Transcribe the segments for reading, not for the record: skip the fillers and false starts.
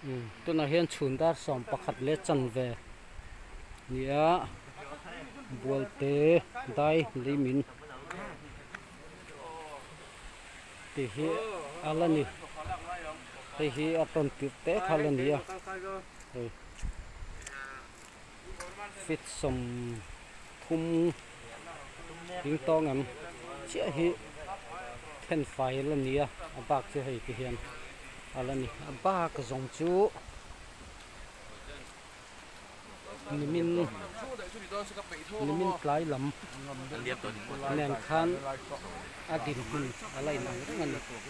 Tunah hian chhun dar 11 leh chanve nia bualte dai leimin tih hi a la ni hei hi a tawn tirh te kha la ni a hei feet 30 ding tawng em chiah hi then fai a la ni a a bak chu hei ti hian a la ni a bak zawng chu nimin nimin tlai lam nen khan a dinhmun a la inang reng a ni chuan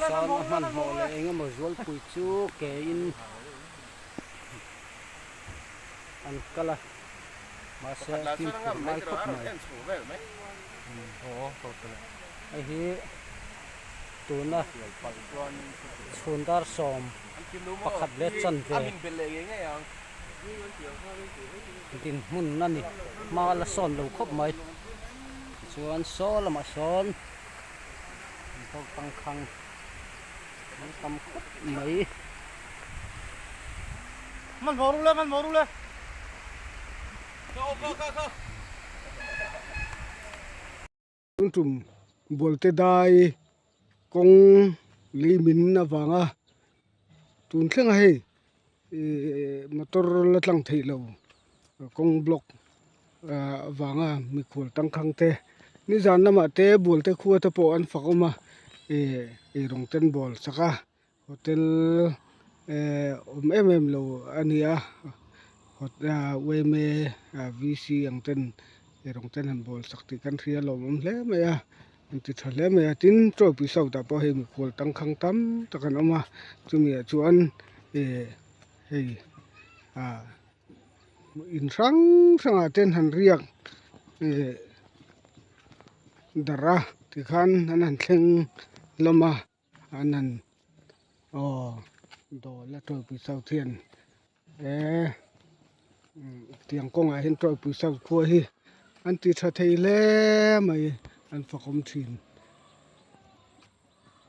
a hmanhmawh leh eng emaw zualpui chu ke in an kal a mahse a fimkhur lai khawp mai hei hi tuna chhun dar 11 leh chanve dinhmun a ni hma la sawn lo khawp mai chuan saw lamah sawn motor tangkhang an tam khawp mai. Tun tum bualte dai kawng lei min avanga tun thleng a hei ihh motor la tlang theih lo kawng block ah avanga mikhual tangkhang te nizan lamah te bualte khua te pawh an fak awm a ihh eirawng ten bawl sak a. Hotel eh awm em em lo a ni a yma vc ang ten eirawng ten han bawl sak tih kan hria a lawmawm hle mai a an ti tha hle mai a tin chaw pui south ah pawh hei mikhual tangkhang tam tak an awm a chumi ah chuan eh hei ah in hrang hrang ah ten han riak eh darh a tikhan an han thleng hlawm a. An han aw dawl a tawipui south hian eee tiang kawngah hian tawipui south khua hi an ti tha thei hle mai an fakawm thin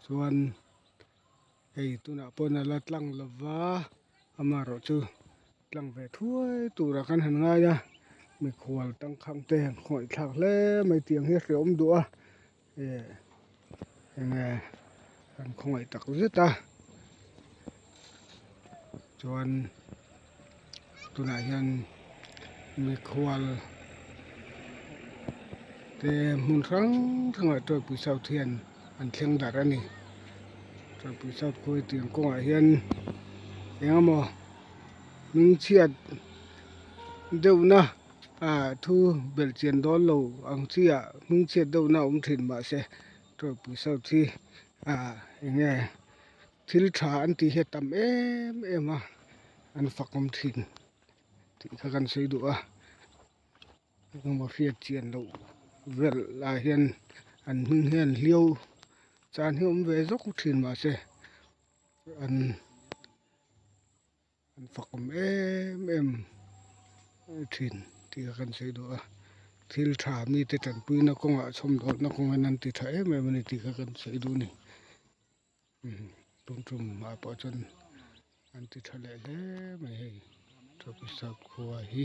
chuan hei tunah pawh a la tlang lova amaherawh chu tlang ve thuai turah kan han ngai a mikhual tangkhang te an khawngaihthlak hle mai tiang hi a hrehawm duh a. Eh enge kan khawngaih tak zet a chuan tunah hian mikhual te hmun hrang hrangah tawipui south hian an thleng darh a ni tawipui south khawi tiang kawngah hian eng emaw hmingchhiat deuhna. ah thu belh chian dawn lo ang chi ah hming chhiat deuh na a awm thin mahse tawipui south hi ah eng nge thil tha an tih hi a tam em em a an fakawm thin tih kha kan sawi duh a engemaw hriat chian loh vel ah hian an hming hian hliau chan hi a awm ve zawk thin mahse an. An fakawm em em thin tih kha kan sawi duh a thil tha mite tanpuina kawngah chhawmdawlhna kawngin an ti tha em em a ni tih kha kan sawi duh a ni tun tumah pawh chuan an ti tha leh hle mai hei tawpui sakhua hi.